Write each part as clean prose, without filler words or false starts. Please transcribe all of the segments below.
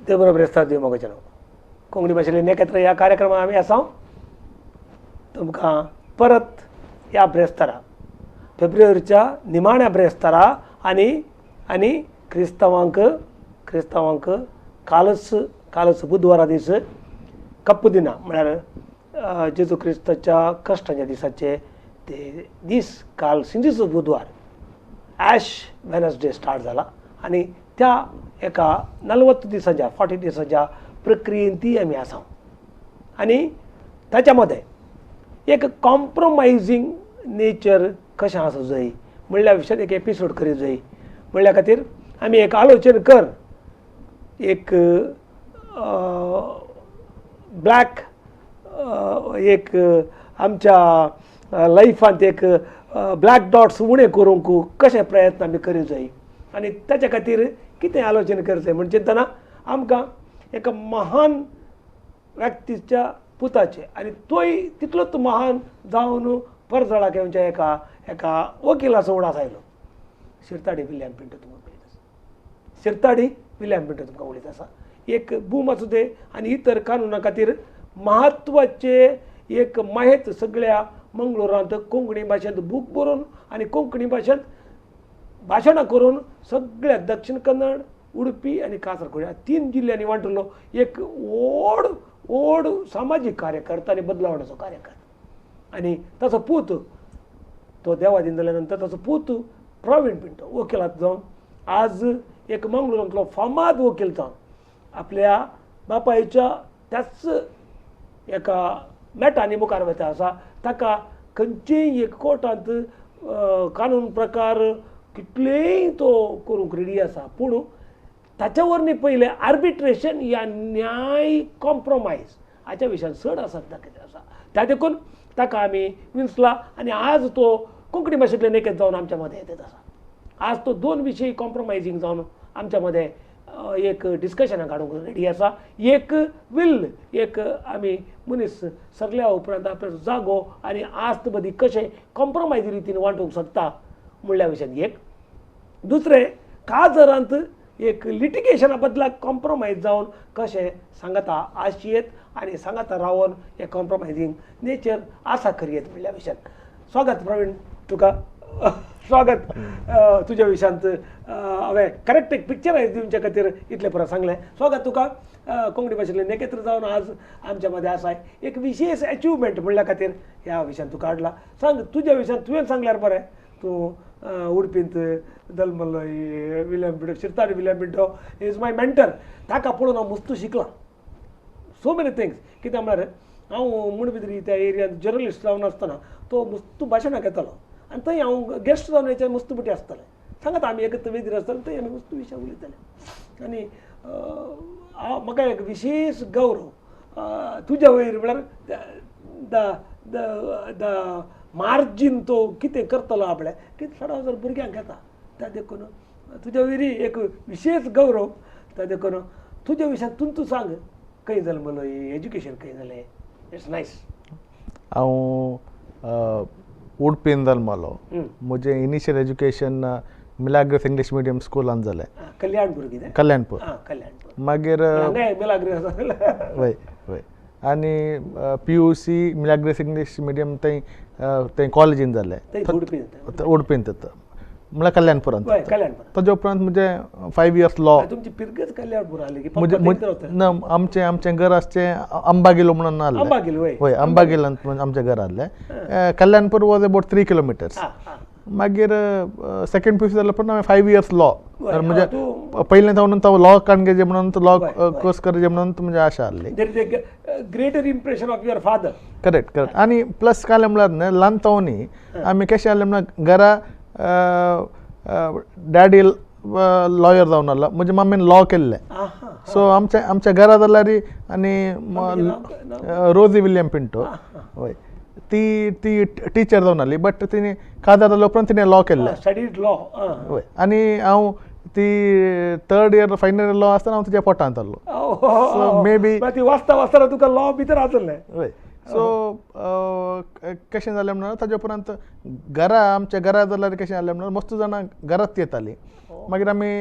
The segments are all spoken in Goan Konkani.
देव बरो ब्रेस्तार दिवं मोगाचें. कोंकणी भाशेंतले एकत्र ह्या कार्यक्रमाक आमी आसा. तुमकां परत ह्या ब्रेस्तारा, फेब्रुवारीच्या निमाण्या ब्रेस्तारा आनी आनी क्रिस्तांवांक क्रिस्तांवांक कालच कालच बुधवारा दीस कप्प दिना, म्हळ्यार जेजू क्रिस्ताच्या कश्टाच्या दिसाचे ते दीस काल सिंजीचो बुधवार ॲश वेनसडे स्टार्ट जाला आनी त्या एका 40 दिसाच्या 40 दिसाच्या प्रक्रियेन ती आमी आसा. आनी ताच्या मदें एक कॉम्प्रोमायजींग नेचर कशें आसूं जाय म्हणल्या विशयान एक एपिसोड करीत जाय म्हणल्या खातीर आमी एक आलोचन कर एक ब्लॅक एक आमच्या लायफांत एक ब्लॅक डॉट्स उणें करूंक कशें प्रयत्न आमी करीत जाय आनी ताच्या खातीर कितें आलोचन करचें म्हण चिंतना आमकां एका महान व्यक्तीच्या पुताचे आनी तोय तितलोच महान जावन परजळाक येवच्या एका एका वकिलाचो उडास आयलो. शिरताडी विल्यम पिंटो तुमकां उलयत आसा. शिरताडी विल्यम पिंटो तुमकां उलयत आसा. एक बूम आसूं ते आनी इतर कानुना खातीर म्हत्वाचे एक माहेत सगळ्या मंगळुरांत कोंकणी भाशेंत बूक बरोवन आनी कोंकणी भाशेंत भाशणां करून सगळ्या दक्षिण कन्नड, उडपी आनी कासरगोड ह्या 3 जिल्ल्यांनी वांटलो एक व्हड व्हड सामाजीक कार्यकर्ता आनी बदलावण्याचो कार्यकर्ता. आनी ताचो पूत तो देवादीन जाल्या नंतर ताचो पूत प्रवीण पिंटो वकिलात जावन आज एक मंगळुरांतलो फामाद वकील जावन आपल्या बापायच्या त्याच एका मेटांनी मुखार वता आसा. ताका खंयचेय एक कोर्टांत कानून प्रकार कितलेय तो करूंक रेडी आसा, पूण ताच्या वरवीं पयलें आर्बिट्रेशन या न्याय कॉम्प्रोमायज हाच्या विशयान चड आसा दाखयता आसा. त्या देखून ताका आमी विंचला आनी आज तो कोंकणी भाशेंतल्यान एकच जावन आमच्या मदें येत आसा. आज तो 2 विशय कॉम्प्रोमायजींग जावन आमच्या मदें एक डिस्कशनाक हाडूंक रेडी आसा. एक will एक आमी मनीस सगल्या उपरांत आपलो जागो आनी आस्त मदीं कशें कॉम्प्रोमायज रितीन वांटूंक शकता म्हणल्या विशयान एक. दुसरें काजरांत एक लिटिगेशना बदलाक कॉम्प्रोमायज जावन कशें सांगता आशयेत आनी सांगाता रावन हे कॉम्प्रोमायजींग नेचर आसा करयेत म्हणल्या विशयान. स्वागत प्रवीण तुका, स्वागत तुज्या विशयांत. हांवें करेक्ट एक पिक्चरायज दिवच्या खातीर इतलें पुरो सांगलें. स्वागत तुका कोंकणी भाशेंतल्यान एकत्र जावन आज आमच्या मदें आसा एक विशेश एचिवमेंट म्हणल्या खातीर ह्या विशयान तुका हाडला. सांग तुज्या विशयान तुवें सांगल्यार बरें. तूं उडपींत जल्मलो William Pinto, Shirtadi William Pinto is my mentor. ताका पळोवन हांव मस्तू शिकलां सो मेनी थिंग्स. कित्याक म्हळ्यार हांव मुणबिद्री त्या एरियांत जर्नलिस्ट जावन आसतना तो मस्तू भाशणाक येतालो आनी थंय हांव गेस्ट जावन येचे मस्तू बुटी आसताले. सांगात आमी एकत्र वेदीर आसताले थंय आमी मस्तू विशय उलयताले. आनी म्हाका एक विशेश गौरव तुज्या वयर म्हळ्यार the the the margin तो कितें करतलो आपणें की 7,000 भुरग्यांक येता. त्या देखून तुज्या वयरी एक विशेश गौरव. त्या देखून तुज्या विशयान तूं तूं सांग खंय जल्मलो, एज्युकेशन खंय जालें. It's nice. हांव उडपीन जल्मलो. म्हजें initial education Milagres English medium स्कुलान जालें. कल्याणपूर कितें? कल्याणपूर. कल्याणपूर. मागीर मिलाग्रेस. वय वय. आनी PUC Milagres English medium थंय थंय कॉलेजीन जालें उडपीन म्हळ्यार कल्याणपुरांत. ताज्या उपरांत म्हजें 5 इयर्स लॉ. ना आमचें आमचें घर आसचें अंबागिलो म्हणून आहलें. हय, अंबागिलांत आमचें घर आहलें. Kalyanpur was about 3 kilometres. मागीर सेकंड पीयूसी जाल्या उपरांत हांवें 5 इयर्स लॉ म्हणजे पयलें जावन तो लॉ काडून म्हणून लॉ कोर्स करचें म्हणून म्हणजे आशा आहली. Greater impression of your father. Correct correct. आनी प्लस कालें म्हळ्यार न्हय ल्हान तावनी आमी कशें आहलें म्हळ्यार घरा डॅडी लॉयर जावन आहलो, म्हजे मम्मीन लॉ केल्लें. सो आमच्या आमच्या घरा जाल्यार आनी रोजी विल्यम पिंटो हय ती ती टिचर जावन आहली, बट तिणें काजार जाल्या उपरांत तिणें लॉ केल्लें. हय. आनी हांव ती 3rd year final year law आसतना हांव तिच्या पोटांत आहलो. सो मे बी वाचता वाचतना तुका लॉ भितर आसलें. हय. सो कशें जालें म्हणल्यार ताजे उपरांत घरा आमच्या घरा जाल्यार कशें जालें म्हणल्यार मस्त जाणां घरात येतालीं. मागीर आमी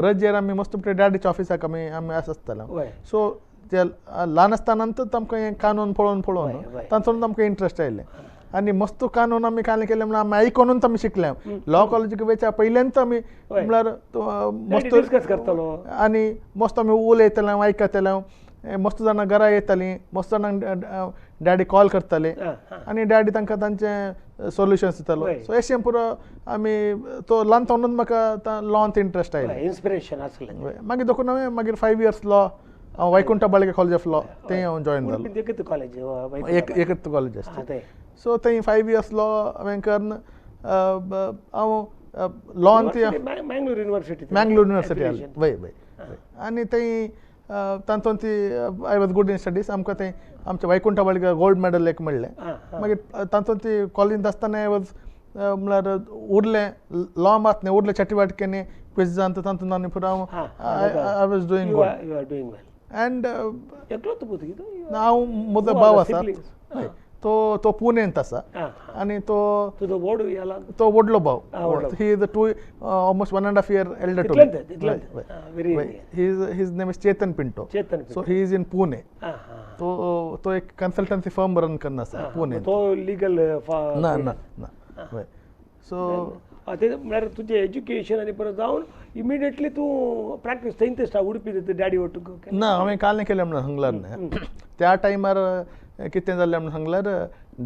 रजेर आमी मस्त डॅडीच्या ऑफिसाक आमी आमी आसताले. सो ते ल्हान आसतना आमकां हें कानून पळोवन पळोवन तातूंत आमकां इंट्रस्ट आयलें आनी मस्त कानून आमी काल केलें म्हणल्यार आमी आयकोनूच आमी शिकले. लॉ कॉलेजीक वयच्या पयल्यानच आमी म्हणल्यार मस्त आनी मस्त आमी उलयताले, आयकताले. मस्त जाणां घरा येतालीं, मस्त जाणांक डॅडी कॉल करताले आनी डॅडी तांकां तांचे सोल्युशन्स दितालो. सो अशें पुरो आमी तो ल्हान तावनूच म्हाका लॉंत इंट्रस्ट आयलो, इन्स्पिरेशन आसलें. मागीर देखून हांवें मागीर 5 years law Vaikuntha Baliga college of law थंय हांव जॉयन जालो. एकच कॉलेज आसता. सो थंय 5 years law हांवें करून हांव loan Mangalore university, Mangalore university आसली. वय वय. आनी थंय तातूंत ती I was good in studies. आमकां थंय आमच्या वैकुंठ बाळिगा गोल्ड मेडल एक मेळ्ळें. मागीर तातूंत ती कॉलेजींत आसतना I was म्हणल्यार उरलें लॉ मात न्ही, उरलें चटुवटिकेंनी क्विजांत तातूंत आनी पुरो I was doing good. And हांव म्हजो भाव आसा तो तो पुणेंत आसा आनी तो तो व्हडलो भाव. He is two almost 1.5 year elder to me. His name is Chetan Pinto. So he is in Pune. तो तो एक कन्सल्टन्सी फर्म रन करना आसा पुणे. तो लिगल ना ना ना. सो ते म्हळ्यार तुजें एज्युकेशन आनी परत जावन इमिडिएटली तूं प्रॅक्टीस थंय स्टार्ट उडपी डॅडी वटूक ना. हांवें काल केलें म्हणून सांगल्यार न्हय त्या टायमार कितें जालें म्हणून सांगल्यार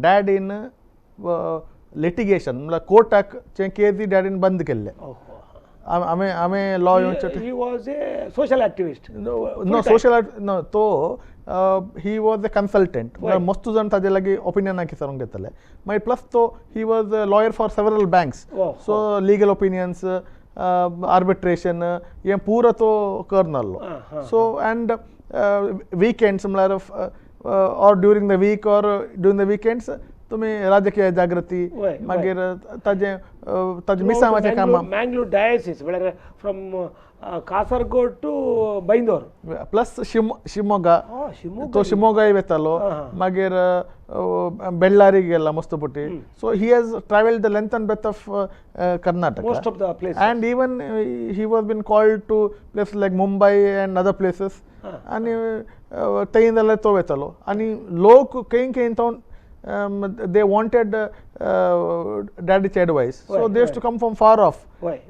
डॅडीन लिटिगेशन म्हणल्यार कोर्टाक केजी डॅडीन बंद केल्ले. हांवें हांवें लॉ येवचे he was a social activist. No social no तो he was a consultant. मस्त जाण ताजे लागीं ओपिनियनां विचारूंक घेताले. मागीर प्लस तो he was a lawyer for several banks. So legal opinions, arbitration हें पुरो तो करनासलो. सो अँड विकेंड्स म्हणल्यार or during the week or during the weekends तुमी राजकीय जागृती मागीर ताजें ताजें मिसांवाचें काम. मँगलोर डायसिस म्हळ्यार from Kasaragod to Byndoor plus Shimoga. तो शिमोगाय वतालो. मागीर बेल्लारी गेला मस्त पटी. So he has travelled the length and breadth of Karnataka, most of the places, and even he was been called to place like Mumbai and other places. आनी थंय जाल्यार तो वतालो आनी लोक खंय खंय तो they wanted डॅडीचे advice. So they used to come from far off.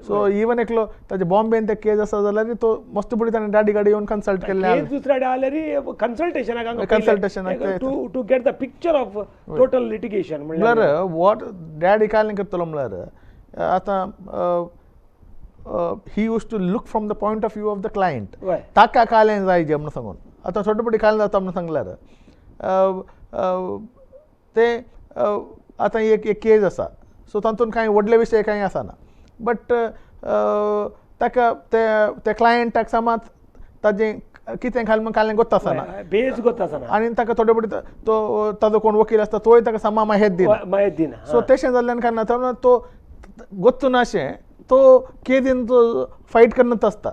So even एकलो ताजे बॉम्बेन ते केज आसा जाल्यार तो मस्त पडी ताणें डॅडी कडेन येवन कन्सल्ट केल्लें. दुसऱ्या आल्यार कन्सल्टेशनाक कन्सल्टेशनाक to get the picture of total litigation. म्हणल्यार what daddy कांय करतलो म्हणल्यार आतां he used to look from the point of view of the client. ताका कालें जाय जे म्हणून सांगून आतां छोटे पटी कालें जाता म्हणून सांगल्यार ते आतां एक एक केज आसा. सो तातूंत कांय व्हडले विशय कांय आसना बट ताका ते क्लायंटाक समज ताजें कितें घाल म्हण कालें गोत्त आसना, बेज गोत्त आसना आनी ताका थोडे पटी तो ताजो कोण वकील आसता तोय ताका समा माहेत दिना. माहेत दिना. सो तशें जाल्ल्यान काय ना तो गोत्तू नाशें तो केदीन तो फायट करत आसता.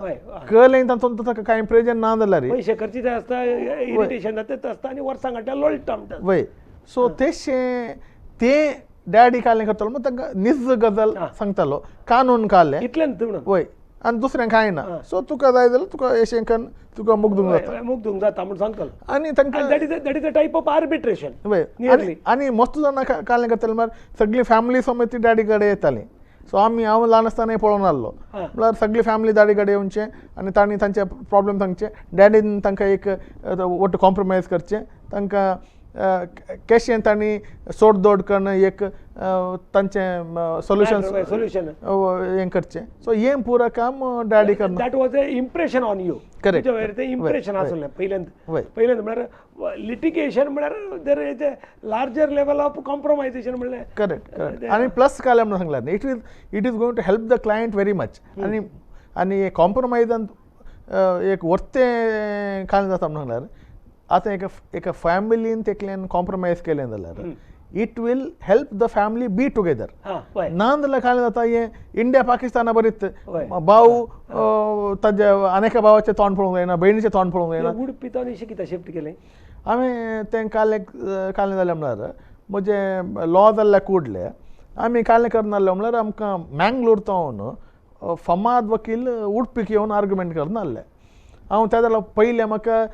कळ्ळें तातूंत ताका कांय प्रयोजन ना जाल्यार पयशे खर्चीत आसता, इरिटेशन जाता आसता आनी वर्सां काडटा लोळटा म्हणटा. वय. सो तेशें ते डॅडी कालें करतालो म्हण तांकां निज गजाल सांगतालो, कानून कालें इतलें. वय. आनी दुसरें कांय ना. सो तुका जाय जाल्यार तुका अशें कन्न तुका मुगदूंक जाता, मुगदूंक जाता म्हूण सांगतालो. आनी तांकां that is a type of arbitration. वय. आनी मस्त जाणां कालें करताले म्हळ्यार सगळी फॅमिली समेत ती डॅडी कडेन येताली. सो आमी हांव ल्हान आसतना पळोवन आसलो म्हळ्यार सगळी फॅमिली डॅडी कडेन येवचें आनी तांणी तांचे प्रोब्लम सांगचे, डॅडीन तांकां एक वट कॉम्प्रोमायज करचें, तांकां कशें तांणी सोडदोड करून एक तांचें सोल्युशन सोल्युशन हें करचें. सो हें पुरो काम डॅडी करना. That was a impression on you. Correct. तें इम्प्रेशन आसलें पयल्यांत. पयल्यांत म्हळ्यार लिटिगेशन म्हळ्यार there is a larger level of compromisation म्हणलें. Correct correct. आनी प्लस काय म्हणून सांगलां it is going to help the client very much. आनी आनी कॉम्प्रोमायजान एक वर्तें काय जाता म्हणून सांगल्यार आतां एका एका फॅमिलीन तेकल्यान कॉम्प्रोमायज केलें जाल्यार it will help the family be together. ना जाल्यार काय जाता हें इंडिया पाकिस्ताना बरीच भाव ताजे अनेका भावाचें तोंड पळोवंक जायना, भयणीचें तोंड पळोवंक जायना. उडपी तो कितें शिफ्ट केलें हांवें तें काल एक काल जालें म्हळ्यार म्हजें लॉ जाल्ल्या कुडले आमी कालें करनासले म्हणल्यार आमकां मँगलोर तावन फमाद वकील उडपीक येवन आर्ग्युमेंट करनासले. हांव त्या जाल्यार पयलें म्हाका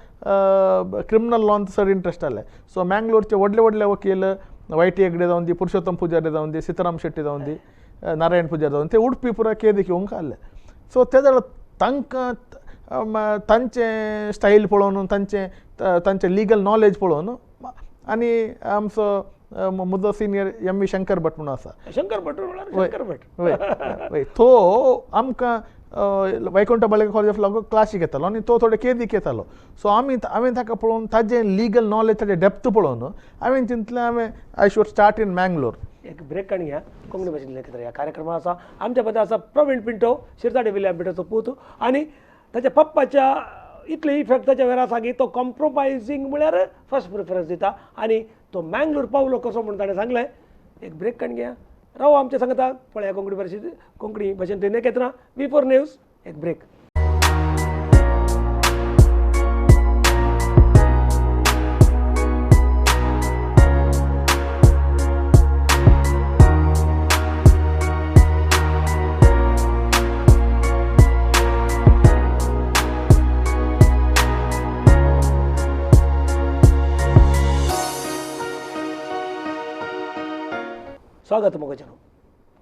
क्रिमिनल लॉन चड इंट्रस्ट आहले. सो मँगलोरचे व्हडले व्हडले वकील वाय टी हेगडे जावन दी, पुरुषोत्तम पुजारी जावन दी, सीताराम शेट्टी जावन दी, नारायण पुजारी जावन ते उडपी पुरा केदीक येवंक आहले. सो ते जाल्यार तांकां तांचें स्टायल पळोवन तांचें तांचें लिगल नॉलेज पळोवन आनी आमचो म्हजो senior M V Shankar Bhat म्हणून आसा. शंकर भट शंकर भट वय वय तो आमकां वैकुंठ बाळेकर कॉलेज ऑफ लॉ क्लासीक येतालो आनी तो थोडे केदीक येतालो. सो आमी हांवें ताका पळोवन ताजें लिगल नॉलेज ताजें डेप्थ पळोवन हांवें चिंतलें हांवें I should start in Mangalore. एक ब्रेक काडून घ्या. कोंकणी भाशेंतलें कितें ह्या कार्यक्रमा आसा आमच्या बद्दल आसा प्रवीण पिंटो, शिरताडे विल्यम पिंटोचो पूत आनी ताच्या पप्पाच्या इतले इफेक्ट ताच्या वेळार आसा की तो कॉम्प्रोमायझींग म्हळ्यार फर्स्ट प्रिफरन्स दिता आनी तो मँगलोर पावलो कसो म्हणून ताणें सांगलें. एक ब्रेक काडून घ्या. राव आमच्या सांगता पळया कोंकणी भाशेंत कोंकणी भाशेंतलें नेकेत्रां V4 news. एक ब्रेक. स्वागत मोगजनो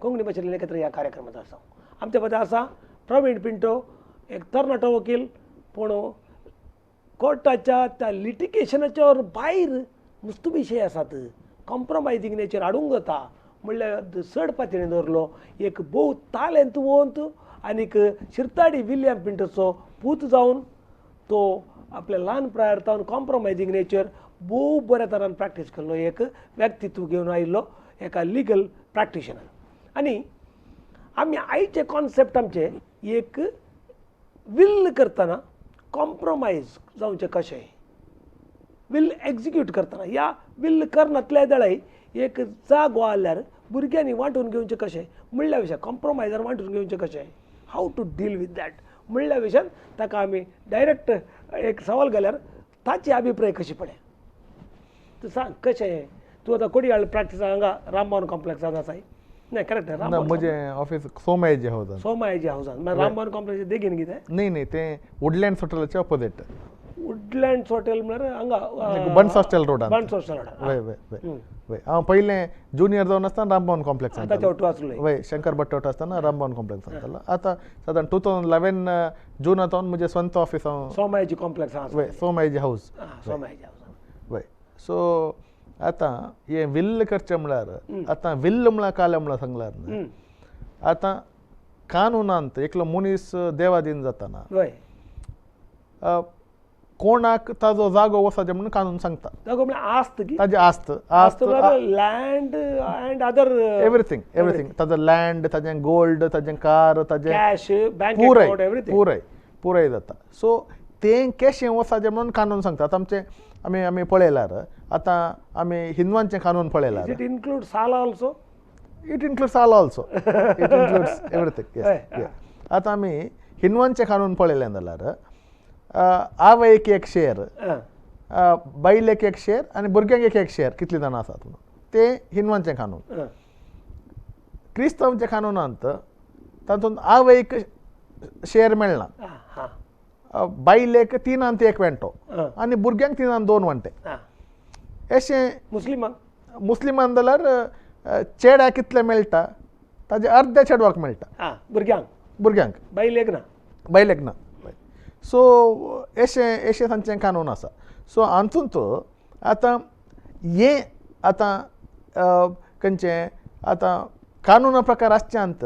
कोंकणी भाशेंतलें एकत्र ह्या कार्यक्रमांत आसा. आमच्या बद्दल आसा प्रवीण पिंटो, एक तरणाटो वकील पूण कोर्टाच्या त्या लिटिगेशनाच्या भायर नुस्तो विशय आसात, कॉम्प्रोमायझींग नेचर हाडूंक जाता म्हणल्यार चड पातळेन दवरलो एक भोव तालेंतवंत आनीक शिरताडी विल्यम पिंटोचो पूत जावन तो आपल्या ल्हान प्रायार तावन कॉम्प्रोमायझींग नेचर भोव बऱ्या तरान प्रॅक्टीस केल्लो एक व्यक्तित्व घेवन आयिल्लो एका लिगल प्रॅक्टिशनर. आनी आमी आयचे कॉन्सेप्ट आमचे एक will करतना कॉम्प्रोमायज जावचें कशें, will execute करतना ह्या will करनातल्या दळाय एक जागो आल्यार भुरग्यांनी वांटून घेवचें कशें म्हणल्या विशय, कॉम्प्रोमायजार वांटून घेवचें कशें, how to deal with that म्हणल्या विशयान ताका आमी डायरेक्ट एक सवाल घाल्यार ताची अभिप्राय कशी पडे तूं सांग कशें. तूं आतां कोडयाळ प्रॅक्टीस हांगा रामभवन कॉम्प्लेक्सांत आसाय नाही? करेक्ट. म्हजें ऑफिस सोमायजी हावजान. सोमायजी हावजान मागीर रामभवन कॉम्प्लेक्स देगीन कितें? न्ही न्ही तें वुडलँड्स हॉटेलाचे ऑपोजीट. वुडलँड्स हॉटेल म्हळ्यार हांगा बन्स हॉस्टेल रोडान. बन्स हॉस्टेल रोडान. वय वय वय वय हांव पयलें ज्युनियर जावन आसतना रामभवन कॉम्प्लेक्स आतां ओटो आसलो. वय शंकर भट्ट ओटो आसतना रामभवन कॉम्प्लेक्स आसतालो. आतां सादारण 2011 जून तावन म्हजें स्वंत ऑफिस हांव सोमायजी कॉम्प्लेक्स आसा. वय सोमायजी हावज. सोमायजी हावज. वय सो आतां हें will करचें म्हळ्यार आतां will म्हळ्यार कालें म्हळ्यार सांगल्यार न्हय आतां कानुनांत एकलो मनीस देवादीन जाताना कोणाक ताजो जागो वचपाचें म्हणून कानून सांगता. जागो म्हळ्यार आस्त की ताजी आस्त आस्त land and other everything everything ताजो लँड, ताजें गोल्ड, ताजें कार, ताजें कॅश, बँक पुराय अकाउंट, एवरीथींग पुराय पुराय जाता. सो तें कशें वचपाचें म्हणून कानून सांगता. आतां आमचें आमी आमी पळयल्यार आतां आमी हिंदवांचें कानून पळयल्यार it include साला ऑल्सो. It includes साला also. It includes everything. Yes. आतां आमी हिंदवांचें कानून पळयलें जाल्यार आवयक एक शेर, बायलेक एक शेर आनी भुरग्यांक एक एक शेर कितलीं जाणां आसात म्हणून तें हिंदवांचें कानून. क्रिस्तांवच्या कानूनांत तातूंत आवयक शेर मेळना, बायलेक 3 1 वांटो आनी भुरग्यांक 3 2 वांटे. अशें मुस्लिमांक मुस्लिमान जाल्यार चेड्याक कितलें मेळटा ताजे अर्दे चेडवाक मेळटा, भुरग्यांक भुरग्यांक बायलेक ना, बायलेक ना. सो अशें अशें तांचें कानून आसा. सो हातूंत आतां हें आतां खंयचें आतां कानुना प्रकार आसच्यांत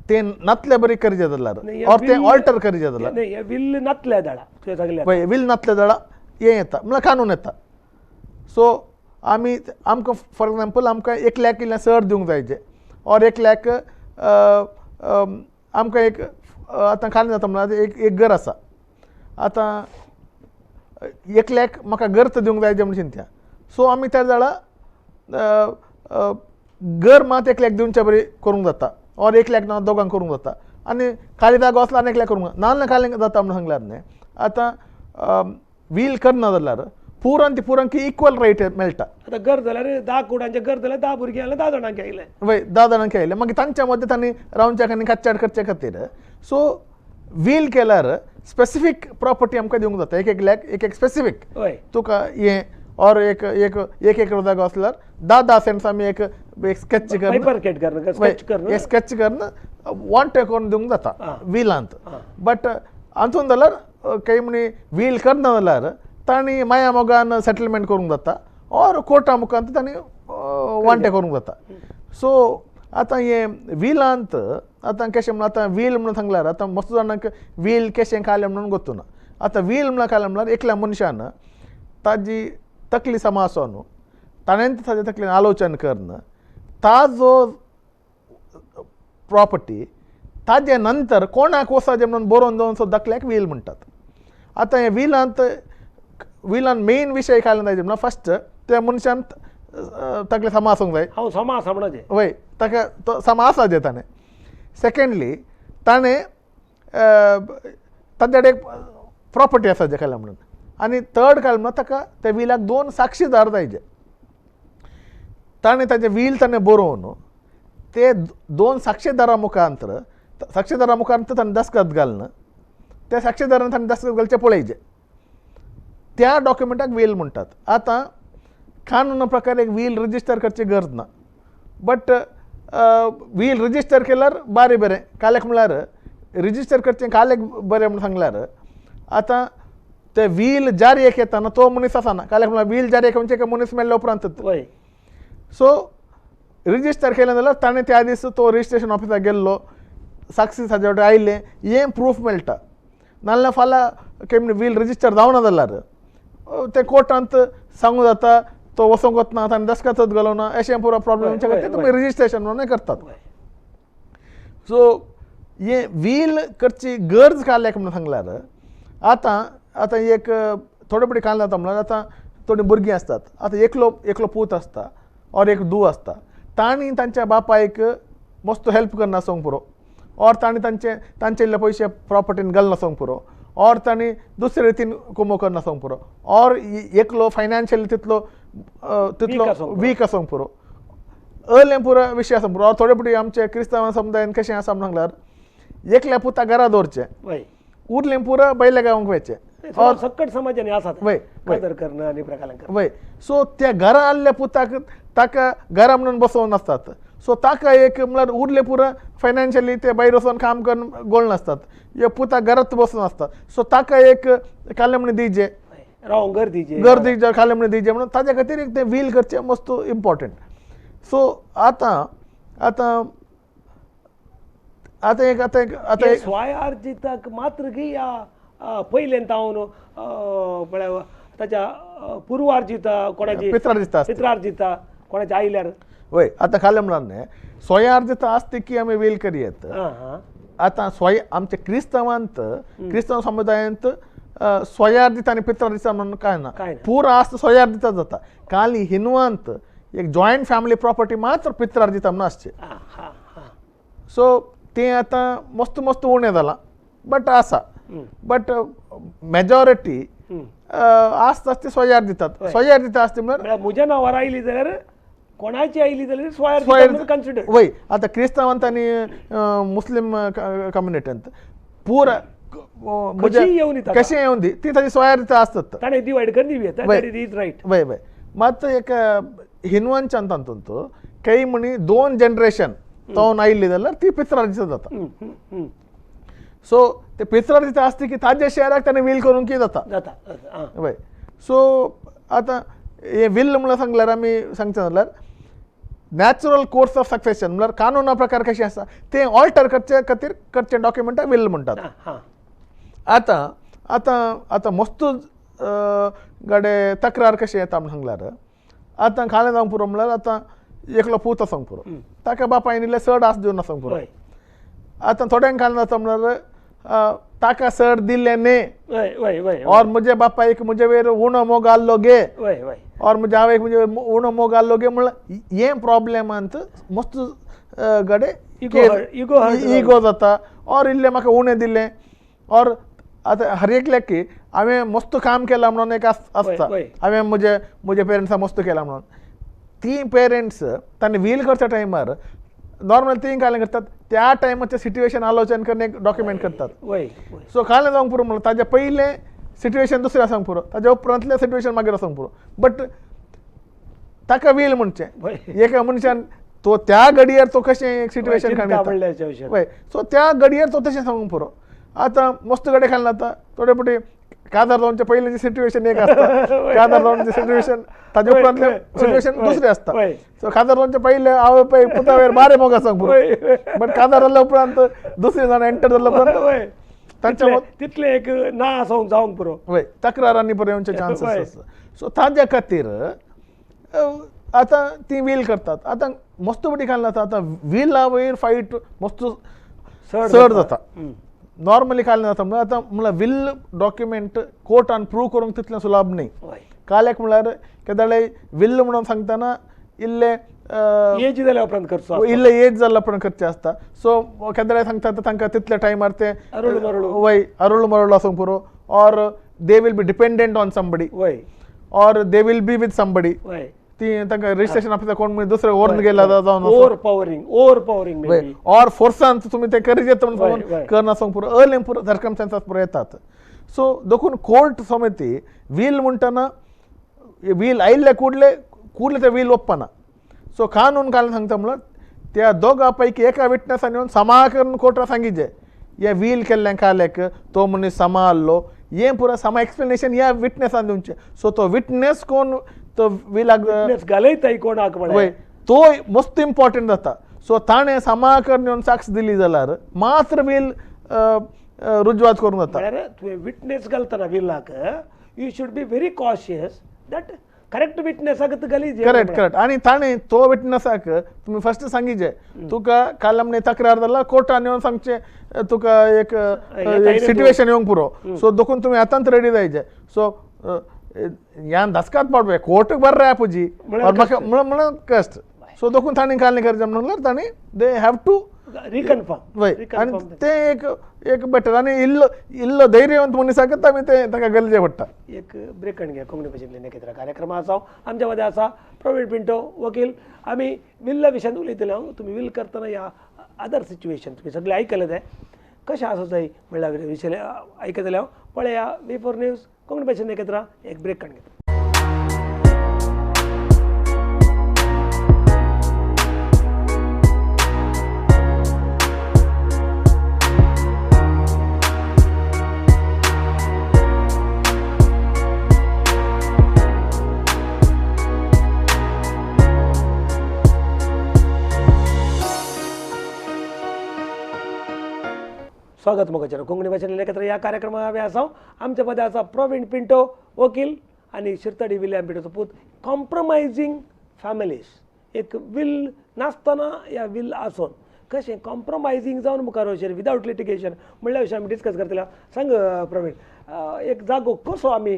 तें नातले बरी करचें जाल्यार ऑर तें ऑल्टर करचें जाल्यार will नातल्या दाडा तुवें सांगलें पळय will नातल्या दाडा हें येता म्हळ्यार कानून येता. सो आमी आमकां फॉर एग्जाम्पल आमकां 1 लाख इल्लें चड दिवंक जाय जे ऑर 1 लाख आमकां एक आतां खाली जाता म्हणल्यार एक एक घर आसा आतां 1 लाख म्हाका घर तर दिवंक जाय जें म्हण चिंतया. सो आमी त्या जाणा घर मात 1 लाख दिवच्या बरी करूंक जाता ऑर 1 लाख ना दोगांक करूंक जाता आनी खाली जागो आसलो आनी 1 लाख करूंक जाता, नाजाल्यार खाली जाता म्हण सांगल्यार न्ही. आतां व्हील करना जाल्यार पुरान ती पुरांक इक्वल रायट मेळटा. आतां घर जाल्यार 10 कुडांचें घर जाल्यार 10 भुरगीं जाल्यार 10 जाणांक आयलें. वय 10 जाणांक आयलें मागीर तांच्या मदें तांणी रावच्याक आनी कच्चाड करचे खातीर. सो व्हील केल्यार स्पेसिफीक प्रॉपर्टी आमकां दिवंक जाता, एक एकल्याक एक एक स्पेसिफीक. हय तुका हें ऑर एक एक एक एक जागो आसल्यार 10 10 सेंट्स आमी एक एक स्केच करून बायफर्केट करून स्केच करून एक स्केच करून वांटे करून दिवंक जाता व्हिलांत. बट हातून जाल्यार काही म्हणी व्हील करना जाल्यार तांणी माया मोगान सेटलमेंट करूंक जाता ऑर कोर्टा मुखार तांणी वांटे करूंक जाता. सो आतां हें व्हिलांत आतां कशें म्हणून आतां व्हील म्हणून सांगल्यार आतां मस्त जाणांक व्हील कशें काडलें म्हणून गोत्तू ना. आतां व्हील म्हणून काडलें म्हणल्यार एकल्या मनशान ताजी तकली समा आसो न्हू, ताणें ताज्या तकलेन आलोचन करून ताजो प्रॉपर्टी ताजे नंतर कोणाक वचपाचें म्हणून बरोवन दवरून सो धाकल्याक व्हील म्हणटात. आतां हे व्हिलांत व्हिलान मेन विशय काडले जाय म्हणल्यार फस्ट त्या मनशान तकले समा आसूंक जाय. हांव समा आसा म्हणचे वय ताका तो समा आसा जे ताणें. सेकेंडली ताणें ताजे कडेन एक प्रॉपर्टी आसा जे काडल्या म्हणून. आनी थर्ड काडलें म्हणल्यार ताका त्या व्हिलाक 2 साक्षीदार जाय जे ताणें ताजें व्हील ताणें बरोवन ते 2 साक्षीदारा मुखांतर साक्षीदारा मुखार ताणें दस्खत घालना, त्या साक्षीदारान ताणें दस्खत घालचें पळयचें, त्या डॉक्युमेंटाक व्हील म्हणटात. आतां कानूना प्रकार एक व्हील रजिस्टर करची गरज ना, बट व्हील रजिस्टर केल्यार बारी बरें. काल्याक म्हणल्यार रजिस्टर करचें काल्याक बरें म्हणून सांगल्यार आतां ते व्हील जारी एक येताना तो मनीस आसना, काल्याक म्हणल्यार व्हील जारी एक म्हणजे मनीस मेल्ल्या उपरांत. सो रजिस्टर केलें जाल्यार ताणें त्या दीस तो रजिस्ट्रेशन ऑफिसाक गेल्लो, साक्षी ताजे वटेन आयलें, हें प्रूफ मेळटा. नाल्यार फाल्यां केन्ना व्हील रजिस्टर जावना जाल्यार तें कोर्टांत सांगूं जाता तो वचोंक वतना ताणें दस्खतच घालूंक ना, अशें पुरो प्रॉब्लम खातीर तुमी रजिस्ट्रेशन म्हणून करतात. सो हें व्हील करची गरज काडल्याक म्हणून सांगल्यार आतां आतां एक थोडे पटी काडलें जाता म्हणल्यार आतां थोडीं भुरगीं आसतात, आतां एकलो एकलो पूत आसता ऑर एक धूव आसता, तांणी तांच्या बापायक मस्त हेल्प करना आसूंक पुरो, ऑर तांणी तांचे तांचे इल्ले पयशे प्रॉपर्टीन घालना आसूंक पुरो, ऑर तांणी दुसरे रितीन कुमो करना आसूंक पुरो, ऑर एकलो फायनान्शियली तितलो तितलो वीक आसूंक पुरो, अलें पुरो विशय आसूंक पुरो. ऑर थोडे पटी आमचे क्रिस्तांव समुदायान कशें आसा म्हणून सांगल्यार एकल्या पुता घरा दवरचें, उरलें पुरो बैल्या गांवांक वयचें. सक्कट समाजान आसा वय वय. सो त्या घरा आसल्या पुताक ताका घरा म्हणून बसोवन नासतात, सो ताका एक म्हणल्यार उरले पुरो फायनान्शियली ते भायर वचोन काम करून गोळ नासतात, हे पुताक घरात बसून आसतात. सो ताका एक कालें म्हण दिजे, रावंक घर दिजे, घर दिजे, कालें म्हण दिजे म्हणून ताज्या खातीर एक तें व्हील करचें मस्त इम्पॉर्टंट. सो आतां आतां आतां एक आतां एक आतां स्वयार्जिताक मात्र की या पयल्यान तावन म्हळ्यार ताच्या पुर्वार्जिता कोणाची पित्रार्जिता पित्रार्जिता कोणाच्या आयल्यार वय. आतां खालें म्हणल्यार न्ही स्वयार्जिता आसता की आमी व्हील करयेत. आतां स्वय आमच्या क्रिस्तांवांत क्रिस्तांव समुदायांत स्वयार्जिता आनी पित्रार्जिता म्हणून कांय ना, पुरो आसता स्वयार्जिता जाता. खाली हिंदवांत एक जॉयंट फॅमिली प्रॉपर्टी मात्र पित्रार्जिता म्हणून आसची. सो तें आतां मस्त मस्त उणें जालां बट आसा, बट मेजॉरिटी आसता ती स्वयार्जितात. स्वयार्जिता आसता म्हणल्यार म्हज्या नांवार आयली जाल्यार कोणाची आयली जाल्यार स्वयार्जिता कन्सिडर. वय आतां क्रिस्तांवांत आनी मुस्लीम कम्युनिटींत पुरा कशें येवन दी ती ताजी स्वयार्जिता आसतात, ताणें डिवायड करून दिवया रायट. वय वय मात एक हिंदवांच्यान तातूंत काही म्हणी 2 जनरेशन तो आयिल्ली जाल्यार ती पित्रार्जिता जाता. सो ते पित्रार्जिता आसता की ताज्या शेअराक ताणें व्हील करूंक की जाता जाता. वय सो आतां हें व्हील म्हणल्यार सांगल्यार आमी सांगचें जाल्यार नॅचरल कोर्स ऑफ सक्सेशन म्हणल्यार कानुना प्रकार कशें आसा तें ऑल्टर करचे खातीर करचें डॉक्युमेंटाक व्हील म्हणटात. आतां आतां आतां मस्त गडे तक्रार कशें येता म्हण सांगल्यार आतां खालें जावंक पुरो म्हणल्यार आतां एकलो पूत आसूंक पुरो, ताका बापायन इल्लें चड आस दिवन आसूंक पुरो. आतां थोड्यांक खालें जाता म्हणल्यार ताका सर दिल्लें न्ही और म्हज्या बापायक म्हजे वयर उणो मोग आहलो गे और म्हज्या आवयक म्हजे उणो मोग आहलो गे म्हणल्यार हें प्रॉब्लेमांत मस्त गडे इगो जाता और इल्लें म्हाका उणें दिलें और आतां हर एकल्याक की हांवें मस्त काम केलां म्हणून एक आसता, हांवें म्हजे म्हजे पेरंट्सां मस्त केलां म्हणून. ती पेरंट्स तांणी व्हील करच्या टायमार नॉर्मल ती कालें करतात त्या टायमाचें सिट्युएशन आलोचन करून एक डॉक्युमेंट करतात. सो कालें जावंक पुरो म्हणल्यार ताजे पयलें सिट्युएशन दुसरें आसूंक पुरो, ताज्या उपरांतलें सिट्युएशन मागीर आसूंक पुरो, बट ताका व्हील म्हणचें एका मनशान तो त्या घडयेर तो कशें एक सिट्युएशन काडटा. वय सो त्या घडयेर तो तशें सांगूंक पुरो. आतां मस्त गडे खाल्ले जाता थोडे फावटी काजार जावचे पयलींचें सिट्युएशन एक आसता, काजार जावचें सिट्युएशन ताजे उपरांतलें सिट्युएशन दुसरें आसता. सो काजार जावचे पयलें आवय पय पुता वयर बारे मोग आसूंक पुरो, बट काजार जाल्या उपरांत दुसरे जाण एंटर जाल्या उपरांत तांच्या तितलें एक ना आसूंक जावंक पुरो, वय तक्रारांनी पुरो येवचे चान्सीस आसता. सो ताज्या खातीर आतां ती व्हील करतात. आतां मस्त पटी खाल्लें जाता, आतां व्हिला वयर फायट मस्त चड जाता. नॉर्मली कालें जाता म्हणल्यार आतां म्हणल्यार will document कोर्टान प्रूव करूंक तितलें सुलभ न्ही. काल्याक म्हणल्यार केदाळे will म्हणून सांगतना इल्लें एज जाल्या उपरांत करचो, इल्लें एज जाल्या उपरांत करचें आसता. सो केदाळे सांगता तांकां तितल्या टायमार ते वय अरुळ मरुळ आसूंक पुरो, or they will be dependent on somebody, वय or they will be with somebody. ती तांकां रजिस्ट्रेशन ऑफिसाक कोण दुसरे व्हरून गेला जावन ओवर पावरींग, ओवर पावरींग ऑर फोर्सान तुमी ते करीत म्हणून करनासूंक पुरो, अर्ली पुरो सर्कमस्टांसीस पुरो येतात. सो देखून कोर्ट समिती व्हील म्हणटना व्हील आयिल्ले कुडले कुडले ते व्हील ओप्पना. सो कानून काल सांगता म्हणल्यार त्या दोगां पैकी एका विटनसान येवन समा करून कोर्टाक सांगिजे हे व्हील केल्लें कालेक तो मनीस समा आहलो, हें पुरो समा एक्सप्लेनेशन ह्या विटनसान दिवचें. सो तो विटनस कोण तो विलाक घालयता कोणाक वय तो मस्त इम्पॉर्टंट जाता. सो ताणें समा करून येवन साक्ष दिली जाल्यार मात्र व्हील रुजवात करूंक जाता. म्हळ्यार तुवें विटनेस घालतना विलाक you should be very cautious that correct विटनेसाक घाली. Correct correct. आनी ताणें तो विटनेसाक तुमी फर्स्ट सांगिजे तुका काल आमणे तक्रार जाल्यार कोर्टान येवन सांगचें तुका एक सिट्युएशन येवंक पुरो. सो देखून तुमी आतांच रेडी जायचे. सो यान धसकात पडवे कोर्टूक बरें रे पुजी म्हाका म्हणून कश्ट. सो देखून तांणी काल करचें म्हणल्यार तांणी they have to reconfirm वय, आनी तें एक एक बेटर. आनी इल्लो इल्लो धैर्यवंत मनीसाकच आमी तें ताका गरजे पडटा. एक ब्रेक घे कोंकणी भाशेंतले नेकेत्र कार्यक्रम आसा आमच्या मदें आसा प्रवीण पिंटो वकील. आमी विल्ला विशयान उलयतले. हांव तुमी will करतना ह्या अदर सिच्युएशन तुमी सगळें आयकलें तें कशें आसा जाय म्हणल्यार विशय आयकतलें हांव. पळया V4 news Konkani भाशेन एकत्र एक ब्रेक काडून घेता. स्वागत मोगाचेर कोंकणी भाशेन एकत्र ह्या कार्यक्रमा हांवें आसा. आमच्या मदें आसा प्रवीण पिंटो वकील आनी शिरतडी विलियम पिंटोचो पूत. कॉम्प्रोमायझींग फॅमिलीज, एक will नासतना या will आसून कशें कॉम्प्रोमायझींग जावन मुखार वचचें विदावट लिटिगेशन म्हणल्या विशय आमी डिस्कस करतले. सांग प्रवीण, एक जागो कसो आमी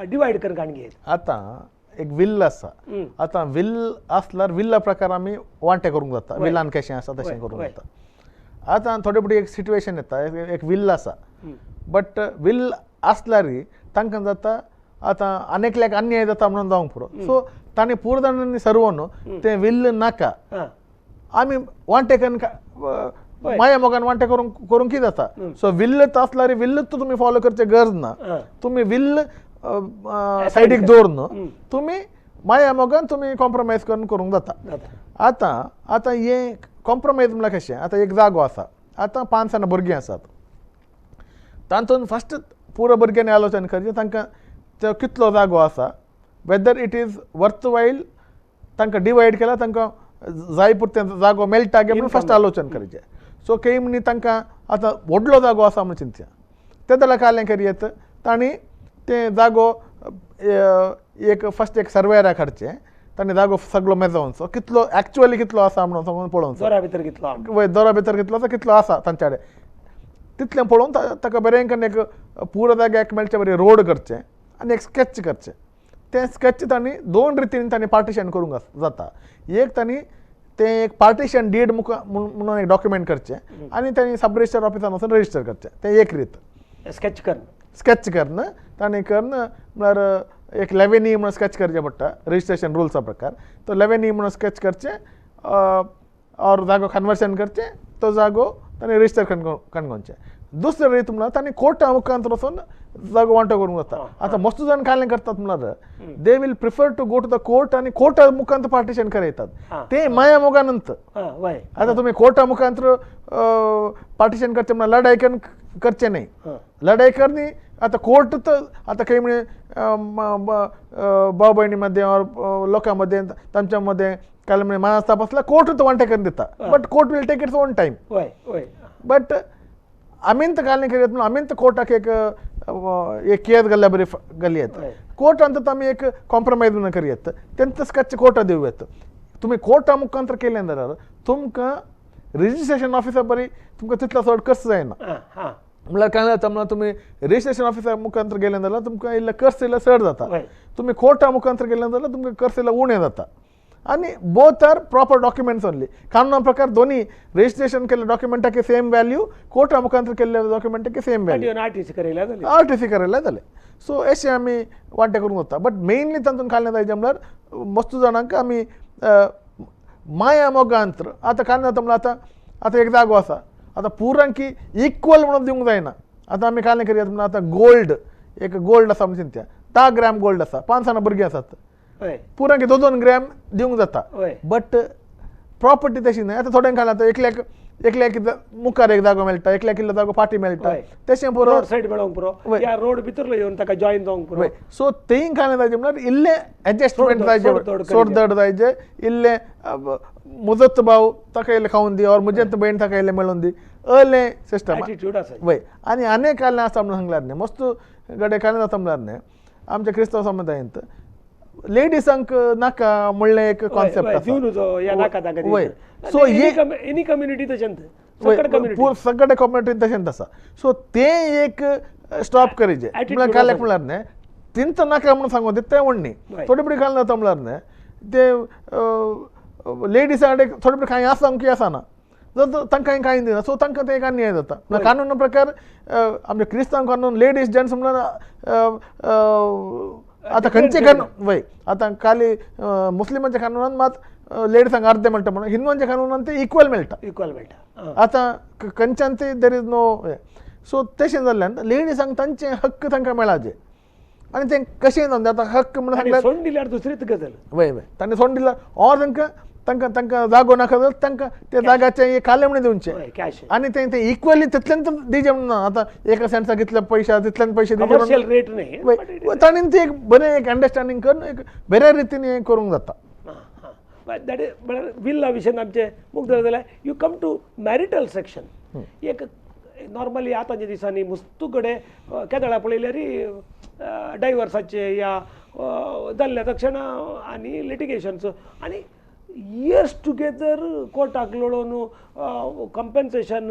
डिवायड करून काडून घेत? आतां एक will आसा, आतां will आसल्यार विल्ला प्रकार आमी वांटे करूंक जाता, विलान कशें आसा तशें करूंक जाता. आतां थोडे फावटी एक सिट्युएशन येता, एक will आसा बट will आसल्यार तांकां जाता आतां आनी एकल्याक अन्याय जाता म्हणून जावंक पुरो. सो तांणी पूर जाणांनी सर्वन तें will नाका, आमी वांटे करून माया मोगान वांटे करूंक करूंक कितें जाता. सो विल्लच आसल्यार विल्लच तुमी फॉलो करचें गरज ना, तुमी will सायडीक दवरून तुमी माया मोगान तुमी कॉम्प्रोमायज करून करूंक जाता. आतां आतां हें कॉम्प्रोमायज म्हणल्यार कशें, आतां एक जागो आसा, आतां 5 जाणां भुरगीं आसात, तातूंत फस्ट पुरो भुरग्यांनी आलोचन करचें तांकां तो कितलो जागो आसा, whether it is worthwhile तांकां डिवायड केल्यार तांकां जाय पुरतें जागो मेळटा गे म्हणून फस्ट आलोचन करचें. सो केई म्हणी तांकां आतां व्हडलो जागो आसा म्हणून चिंतया, ते जाल्यार कालें करयेत तांणी तें जागो एक फस्ट एक सर्वेयराक हाडचें, ताणें जागो सगळो मेजोवचो कितलो एक्चुअली कितलो आसा म्हणून सांगून पळोवचो, दोरा भितर कितलो, वय दोरा भितर कितलो आसा कितलो आसा तांच्या कडेन तितलें पळोवन ताका बरें करून एक पुरो जाग्याक मेळचे बरें रोड करचें आनी एक स्केच करचें. तें स्केच तांणी दोन रितीन तांणी पार्टिशन करूंक जाता. एक तांणी तें एक पार्टिशन did मुखार म्हणून एक डॉक्युमेंट करचें आनी तांणी सब रजिस्टर ऑफिसान वचून रजिस्टर करचें, तें एक रीत. स्केच करून, स्केच करून ताणें करून म्हळ्यार एक 11E म्हणून स्केच करचें पडटा रजिस्ट्रेशन रुल्सा प्रकार. तो 11E म्हणून स्केच करचें और जागो कन्वर्शन करचें, तो जागो ताणें रजिस्टर कणकोणचें. दुसरे रीत म्हळ्यार ताणें कोर्टा मुखांत वचून जागो वांटो करूंक जाता. आतां मस्त जाण कालें करतात म्हळ्यार they will prefer to go to the court आनी कोर्टा मुखांत पार्टिशन करयतात. ते माया मोगानंत. आतां तुमी कोर्टा मुखांत पार्टिशन करचें म्हळ्यार लढाई करून करचें न्ही. लढाई करनी आतां कोर्ट तर आतां खंय म्हणजे भाव भयणी मदें ऑर लोकां मदें तांच्या मदें काल म्हणजे मानस्ताप आसल्यार कोर्ट तो वांटे करून दिता. But court will take its own time. But आमीन तर काल करीत म्हणून आमीन तर कोर्टाक एक एक केस घाल्ल्या बरी घाली येता. कोर्टान तर आमी एक कॉम्प्रोमायज म्हणून करी येता, तेंच स्केच कोर्टा दिवं येता. तुमी कोर्टा मुखांतर केलें जाल्यार तुमकां रजिस्ट्रेशन ऑफिसा बरी तुमकां तितलो चड खर्च जायना. म्हळ्यार काय जाता म्हळ्यार तुमी रजिस्ट्रेशन ऑफिसा मुखांतर गेले जाल्यार तुमकां इल्लो खर्च इल्लो चड जाता. तुमी कोर्टा मुखांतर गेले जाल्यार तुमकां खर्च इल्लो उणें जाता. आनी both are proper documents only. कानूना प्रकार दोनी रजिस्ट्रेशन केल्ले डॉक्युमेंटाक सेम व्हॅल्यू, कोर्टा मुखांतर केल्ले डॉक्युमेंटाक सेम व्हॅल्यू. आरटीसी आरटीसी करायला जालें. सो अशें आमी वांटे करूंक जाता. बट मेनली तातूंत काडलें जाय म्हळ्यार मस्त जाणांक आमी माया मोगांत आतां कांय जाता म्हळ्यार आतां आतां एक जागो आसा, आतां पुरांकी इक्वल म्हणून दिवंक जायना. आतां आमी कांय करया म्हणून आतां गोल्ड एक गोल्ड आसा म्हणून चिंतया, 10 ग्राम गोल्ड आसा, 5 जाणां भुरगीं आसात, पुरांकी 2-2 ग्राम दिवंक जाता. बट प्रॉपर्टी तशी न्हय. आतां थोड्यांक खाला आतां एकल्याक एकल्याक मुखार एक जागो मेळटा, एकल्याक इल्लो जागो फाटीं मेळटा, तशें पुरो रोड सायड मेळोंक पुरो, या रोड भितरलो येवन ताका जॉयन जावंक पुरो. सो तेय कांय जायचे म्हळ्यार इल्लें एडजस्टमेंट जायचे, सोडदड जायचे, इल्लें मुजत भाव ताका इल्लें खावन दी और मुजत भयण ताका इल्लें मेळोवन दी, अलें सिस्टम वय. आनी अनेक कालें आसा म्हणून सांगल्यार न्ही, मस्त गडे कालें जाता म्हळ्यार न्ही आमच्या क्रिस्तांव समुदायांत लेडिसांक नाका म्हणलें एक कॉन्सेप्ट आसा. वय सो एनी कम्युनिटी तशेंच सगळे कम्युनिटीन तशेंच आसा. सो तें एक स्टॉप करीचे म्हळ्यार काल्याक म्हळ्यार न्ही तिंत नाका म्हणून सांगू तें म्हणणी थोडे पडी काल जाता म्हळ्यार न्ही ते लेडिसां थोडे पडी कांय आसा की आसना जर तांकां कांय दिना, सो तांकां तें एक अन्याय जाता. कानून प्रकार आमच्या क्रिस्तांव कानून लेडीज जेंट्स म्हळ्यार आतां खंयचे कानून वय आतां खाली मुस्लिमांच्या कानूनान मात लेडिसांक अर्दे मेळटा म्हणून हिंदूंच्या कानूनान ते इक्वल मेळटा, इक्वल मेळटा. आतां खंयच्यान ते there is no. सो तशें जाल्ल्यान लेडिसांक तांचे हक्क तांकां मेळाचे आनी तें कशें जावन आतां हक्क म्हणून सांगल्यार सोडून दिल्यार दुसरीच गजाल. वय वय तांणी सोडून दिल्यार ऑर तांकां तांकां तांकां जागो नाका जाल्यार तांकां त्या जाग्याचें कालें म्हणून दिवचें आनी तें तें इक्वली तितल्यान दिवचें म्हणून ना. आतां एका सेंट्साक कितले पयशे तितल्यान पयशे दिवचे रेट न्ही, तांणी तें एक बरें एक अंडरस्टँडींग करून एक बऱ्या रितीन हें करूंक जाता. That is म्हळ्यार विल्ला विशयान आमचें मुक्त जाल्यार you come to marital section. एक नॉर्मली आतांच्या दिसांनी मुस्तू कडेन केदळा पळयल्यार डायवर्साचे या जाल्ल्या तक्षण आनी लिटिगेशनचो आनी इयर्स टुगेदर कोर्टाक लडोवन कंपेन्सेशन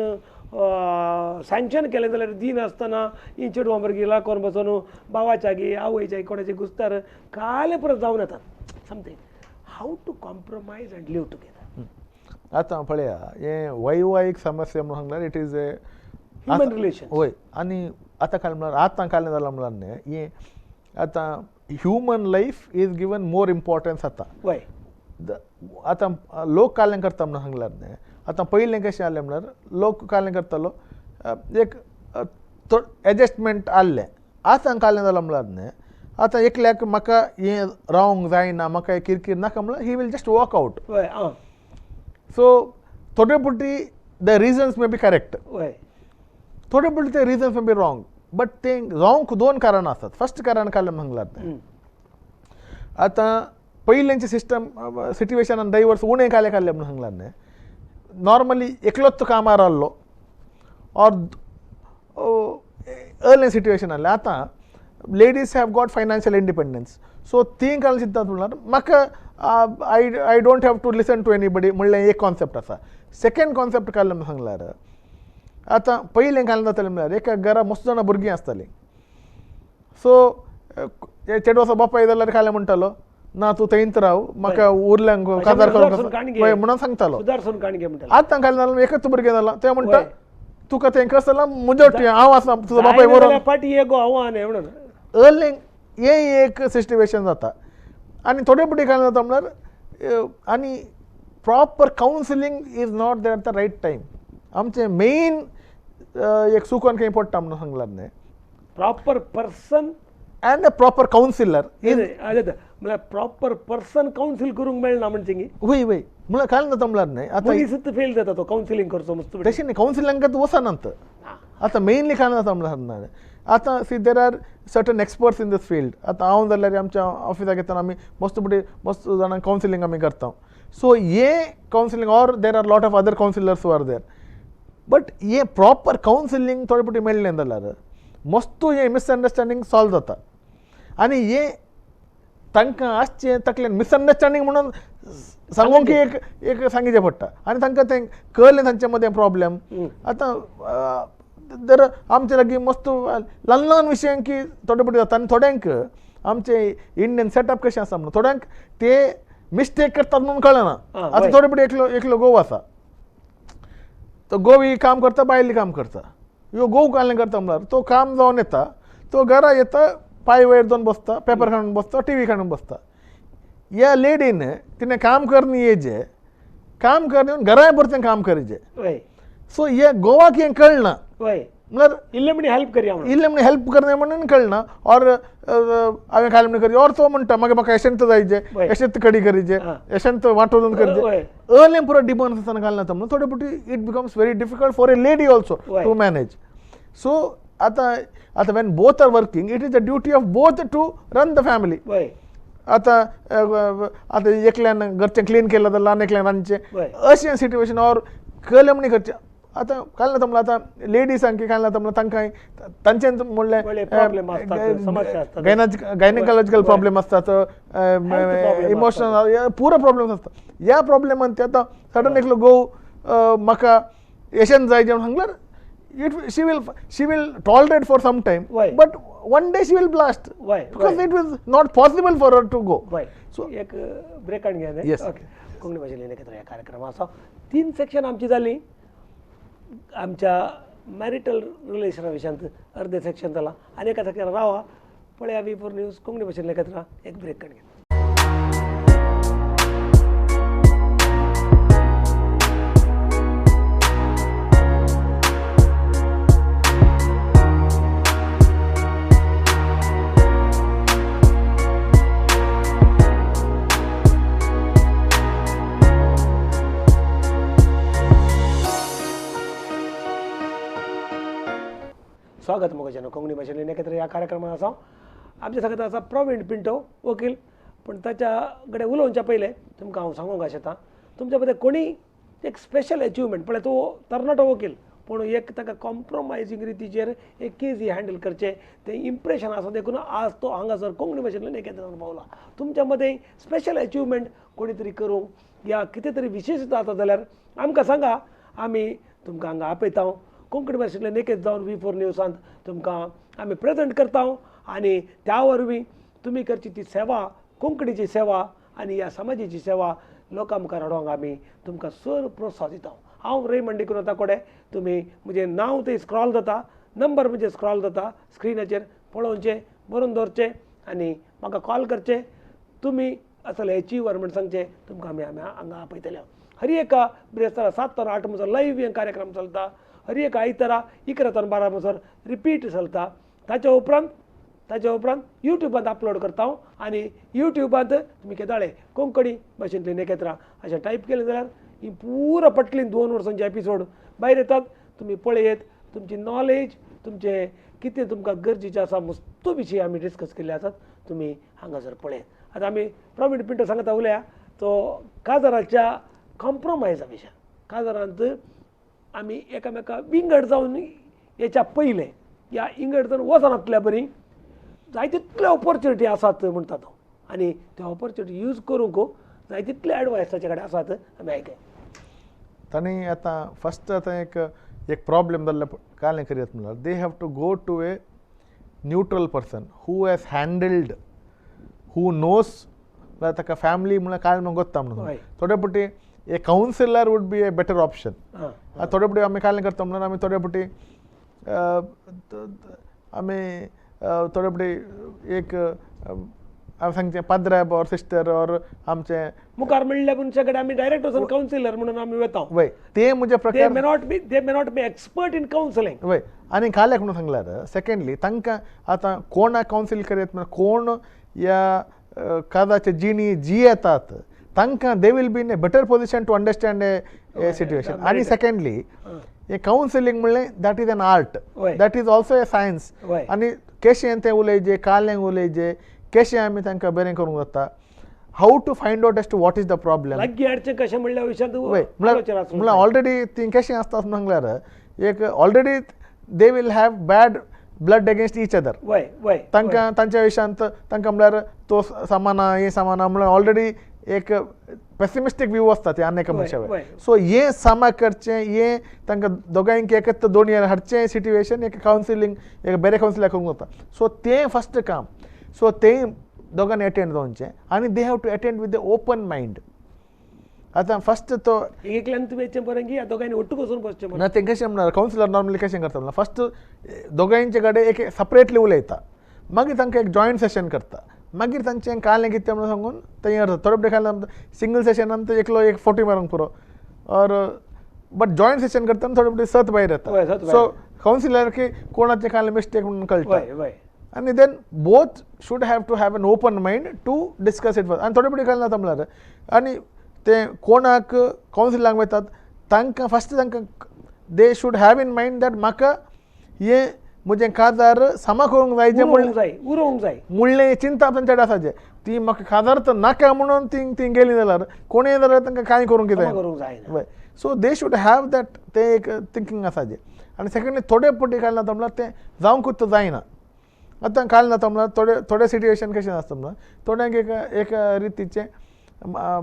सँक्शन केलें जाल्यार दिनासतना ही चेडवां भुरगीं लागून बसून भावाच्या गी आवयच्या कोणाचे गुस्तार काले परत जावन येतात. Something how to compromise and live together. आतां पळया हें वैवाहीक समस्या म्हणून सांगल्यार it is a human relation. वय आनी आतां काल म्हळ्यार आतां कालें जालां म्हळ्यार न्ही हें आतां human life is given more importance आतां. वय आतां लोक कालें करता म्हणून सांगल्यार न्ही आतां पयलें कशें जालें म्हळ्यार लोक कालें करतालो एक एडजस्टमेंट आहलें. आतां कालें जालां म्हळ्यार न्ही आतां एकल्याक म्हाका हें रावंक जायना म्हाका किरकीर नाका म्हळ्यार he will just walk out. So थोडे पुटी the reasons may be correct, थोडे पुटी ते reasons may be wrong. But तें रावंक दोन कारणां आसात. फर्स्ट कारण कालें सांगल्यार तें आतां पयलेंचे सिस्टम सिट्युएशनान डायवर्स उणें कालें काडलें म्हणून सांगल्यार न्ही नॉर्मली एकलोच कामार आहलो ऑर अर्लें सिट्युएशन आहलें. आतां ladies have got financial independence, so तीं काल चिंततात म्हणल्यार म्हाका I don't have to listen to anybody म्हणलें एक कॉन्सेप्ट आसा. सेकेंड कॉन्सेप्ट काडलें म्हणून सांगल्यार आतां पयलें कालें जातालें म्हणल्यार एका घरा मस्त जाणां भुरगीं आसतालीं. सो चेडवाचो बापाय जाल्यार कालें म्हणटालो ना तूं थंयच राव म्हाका उरल्यांक काजार करूंक म्हणून सांगतालो. आतां कालें जाल्यार एकच भुरगें जालां तें म्हणटा तुका तें कसला मुजोटी हांव आसा तुजो बापाय बरोबर पाटी ये गो हांव आनी म्हणून अर्लिंग हें एक सिच्युएशन जाता. आनी थोडे फावटी काय जाता म्हणल्यार आनी proper counselling is not there at the right time. आमचें मेन एक चुकोन खंय पडटा म्हणून सांगलां न्हय, proper person and a proper counsellor म्हळ्यार प्रॉपर पर्सन कावन्सील करूंक मेळना म्हणचे की वय वय म्हळ्यार काय जाता म्हणल्यार न्हय आतां फेल जाता तो कावन्सिलींग करचो मस्त तशें न्ही कावन्सिलिंगाक वचनात. आतां मेनली काय जाता म्हणल्यार न्हय आतां see there are certain experts in this field. आतां हांव जाल्यार आमच्या ऑफिसाक येतना आमी मस्त पटी मस्त जाणांक कावन्सिलींग आमी करता. सो हे counselling or there are lot of other counsellors are there, but हे प्रॉपर कावन्सिलींग थोडे फावटी मेळ्ळें जाल्यार मस्त हे मिसअंडरस्टँडींग सॉल्व जाता. आनी हे तांकां आसचें तकलेन मिसअंडरस्टँडींग म्हणून सांगूंक एक एक सांगचें पडटा आनी तांकां तें कळ्ळें तांचे मदें प्रॉब्लेम. आतां दर आमचे लागीं मस्त ल्हान ल्हान विशयांक थोडे फावटी जाता आनी थोड्यांक आमचे इंडियन सेटअप कशें आसा म्हणून थोड्यांक ते मिस्टेक करतात म्हणून कळना. आतां थोडे फावटी एकलो एकलो गोव आसा, तो गोवी काम करता बायली काम करता, ह्यो गोव कालें करता म्हणल्यार तो काम जावन येता, तो घरा येता पांय वयर जावन बसता, पेपर काडून बसता, टी व्ही काडून बसता. ह्या लेडीन तिणें काम करन येजे, काम करन घराय परतें काम करीजे. सो हे गोवाक हें कळना म्हणल्यार इल्लें म्हणी हेल्प करया, इल्लें म्हणी हेल्प करना म्हणून कळना. ऑर हांवें खालें म्हण करी ऑर तो म्हणटा मागीर म्हाका एशेंत जायजे, एशेंत कडी करीजे, एशेंत वांटोवन करीजे, अर्लें पुरो डिमांड आसतना घालना म्हणून थोडे फावटी it becomes very difficult for a lady also to manage. So आतां आतां when both are working it is the duty of both to run the family. आतां आतां एकल्यान घरचें क्लीन केलें जाल्यार आनी एकल्यान रांदचें, अशें सिट्युएशन ऑर कळ्ळें म्हण करचें. आतां कांय जाता म्हणल्यार आतां लेडिजांक कांय जाता म्हणल्यार तांकां तांचें म्हणलें गायनेकॉलॉजिकल प्रॉब्लेम आसतात, इमोशनल पुरो प्रॉब्लेम्स आसता. ह्या प्रॉब्लेमान ते आतां सडन एकलो घोव म्हाका एशेन जाय जेवण सांगल्यार it she will tolerate for some time, but one day she will blast. Why? Because it was not possible for her to go. Why? So एक ब्रेक आणि घ्या. Yes. Okay. Konkani भाशेंतल्यान एकत्र ह्या कार्यक्रम आसा. 3 सेक्शन आमची जाली. आमच्या मॅरिटल रिलेशना विशयांत अर्दे सेक्शन जाला आनी एका सेक्शन रावा पळया V4 news Konkani भाशेंतल्यान एकत्र एक ब्रेक काडून घ्या. स्वागत मोगाच्यानो कोंकणी भाशेंतल्यान एकत्र ह्या कार्यक्रमात आसा. आमच्या सांगता आसा प्रवीण पिंटो वकील. पूण ताच्या कडेन उलोवच्या पयलें तुमकां हांव सांगूंक आशेता तुमच्या मदें कोणी एक स्पेशल एचिवमेंट पळय तो तरणाटो वकील पूण एक ताका कॉम्प्रोमायजींग रितीचेर एक केजी हँडल करचें तें इम्प्रेशन आसा देखून आज तो हांगासर कोंकणी भाशेंतल्यान एकत्र पावला. तुमच्या मदें स्पेशल एचिवमेंट कोणी तरी करूंक या कितें तरी विशेशता आसा जाल्यार आमकां सांगा, आमी तुमकां हांगा आपयता. कोंकणी भाशेंतल्यान एकच जावन V4 न्यूजांत तुमकां आमी प्रेजेंट करता आनी त्या वरवीं तुमी करची ती सेवा, कोंकणीची सेवा आनी ह्या समाजाची सेवा लोकां मुखार हाडूंक आमी तुमकां सर प्रोत्साहन दिता. हांव रेमंड डिक्रुजा कोडे. तुमी म्हजें नांव थंय स्क्रॉल जाता, नंबर म्हजें स्क्रॉल जाता स्क्रिनाचेर पळोवचें, बरोवन दवरचें आनी म्हाका कॉल करचें. तुमी असले एचिवर म्हण सांगचें, तुमकां आमी आमी हांगा आपयतले. हर एका बिरेस्तारा 7 ते 8 म्हणसर लायव्ह हें कार्यक्रम चलता. हर एक आयतारा 11 ते 12 म्हणसर रिपीट चलता. ताच्या उपरांत युट्यूबांत अपलोड करता हांव आनी युट्यूबांत तुमी केदाळे कोंकणी भाशेंतली नेकेत्रां अशें टायप केलें जाल्यार ही पुरा पटलीन 2 वर्सांचे एपिसोड भायर येतात. तुमी पळयत तुमची नॉलेज, तुमचें कितें तुमकां गरजेचें आसा मस्त विशय आमी डिस्कस केल्ले आसात, तुमी हांगासर पळयत. आतां आमी प्रवीण पिंटो सांगता उलया तो काजाराच्या कॉम्प्रोमायजा विशय. काजारांत आमी एकामेका विंगड जावन हेच्या पयलें या इंगड जावन वचनातल्या बरी जाय तितले ऑपॉर्च्युनिटी आसात म्हणटा तो आनी त्यो ऑपॉर्च्युनिटी यूज करूंक जाय तितले एडवायस ताचे कडेन आसात आमी आयकय. तांणी आतां फस्ट आतां एक एक प्रॉब्लेम जाल्ले कालें करीत म्हणल्यार they have to go to a neutral person who has handled, who knows. ताका फॅमिली म्हणल्यार काय म्हणून गोत्ता म्हणून थोडे फावटी A counsellor would be a better option. थोडे फावटी आमी कालें करता म्हणून आमी थोडे फावटी आमी थोडे फावटी एक हांवें सांगचें पाद्राब ऑर सिस्टर ऑर आमचें मुखार मेळ्ळ्या मनशा कडेन आमी डायरेक्ट वचून कावन्सिलर म्हणून आमी वता. वय ते म्हजे प्रकार they may not be expert in counselling. वय आनी काल्याक म्हणून सांगल्यार सेकंडली तांकां आतां कोणाक कावन्सील करीत म्हणल्यार कोण ह्या काजाचे जिणी जियेतात तांकां they will be in a better position to understand a situation. आनी सेकंडली हे कावन्सिलींग म्हणलें that is an art, that is also a science. आनी कशें तें उलयचें, कालें उलयचें, कशें आमी तांकां बरें करूंक जाता, how to find out as to what is the problem. लागीं हाडचें कशें म्हणल्यार विशयांत वय म्हणल्यार ऑलरेडी ती कशें आसता सांगल्यार एक already they will have bad blood against each other. तांकां तांच्या विशयांत तांकां म्हणल्यार तो सामाना हे सामाना म्हणल्यार ऑलरेडी एक पेसिमिस्टीक व्यू आसता ते आनी एका मनशा. सो हें सामा करचें, हें तांकां दोगांयक एकत्र दोन हाडचें सिट्युएशन एक कावन्सिलींग एक बरें कावन्सिलाक करूंक जाता. सो तें फस्ट काम. सो तें दोगांनी एटेंड जावचें आनी they have to attend with the open mind. आतां फस्ट तो एकल्यान तुवें वचचें बरें की दोगांयनी ಒಟ್ಟು वचून बसचें बरें ना. तें कशें म्हणल्यार कावन्सिलर नॉर्मली कशें करता म्हणल्यार फस्ट दोगांयचे कडेन एक सेपरेटली उलयता, मागीर तांकां एक जॉयंट सेशन करता, मागीर तांचें कालें कितें म्हणून सांगून तें करता. थोडे फावटी खालें सिंगल सेशनान ते एकलो एक फोटी मारूंक पुरो ऑर बट जॉयंट सेशन करतना थोडे फावटी सत भायर येता. सो कावन्सिलर की कोणाचें खालें मिस्टेक म्हणून कळटा. आनी then both should have to have an open mind to discuss it. आनी थोडे फावटी खालें जाता म्हणल्यार आनी ते कोणाक कावन्सिलांक वयतात तांकां फस्ट तांकां they should have in mind that म्हाका हें म्हजें काजार सामा करूंक जाय, जें उरोवंक जाय म्हणलें चिंता तांच्या कडेन आसा. ती म्हाका काजार तर नाका म्हणून ती ती गेली जाल्यार कोणूय जाल्यार तांकां कांय करूंक कितें. वय so they should have that तें एक थिंकींग आसा. आनी सेकंडली थोडे फावटी कांय जाता म्हणल्यार तें जावंकूच जायना. आतां कांय जाता म्हणल्यार थोडे थोडे सिट्युएशन कशें आसता म्हणल्यार थोड्यांक एक एका रितीचें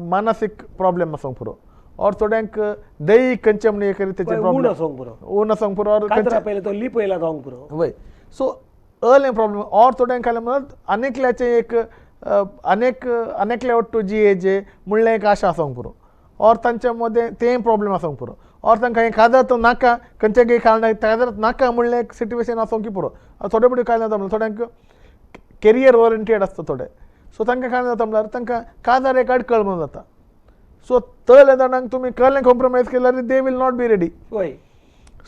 मानसीक प्रॉब्लेम आसूंक पुरो ऑर थोड्यांक दैहीक खंयचें म्हण एक रितीचें प्रॉब्लेम आसूंक पुरो, ऊन आसूंक पुरो ऑर पयलें तो लिपयला जावंक पुरो. वय सो अर्ले प्रॉब्लेम ऑर थोड्यांक कांय म्हणल्यार आनेकल्याचें एक अनेक अनेकल्या वट्टू जियेचें म्हणलें एक आशा आसूंक पुरो ऑर तांच्या मदें तें प्रॉब्लेम आसूंक पुरो ऑर तांकां हें काजार तर नाका खंयच्या काही कारणाक काजार नाका म्हणलें एक सिट्युएशन आसूंक पुरो. थोडे फावटी कांय जाता म्हणल्यार थोड्यांक कॅरियर ओरिएंटेड आसता थोडे, सो तांकां कांय जाता म्हणल्यार तांकां काजार एक अडकळ म्हणून जाता. सो तळ्या जाणांक तुमी कहलें कॉम्प्रोमायज केल्यार they will not be ready.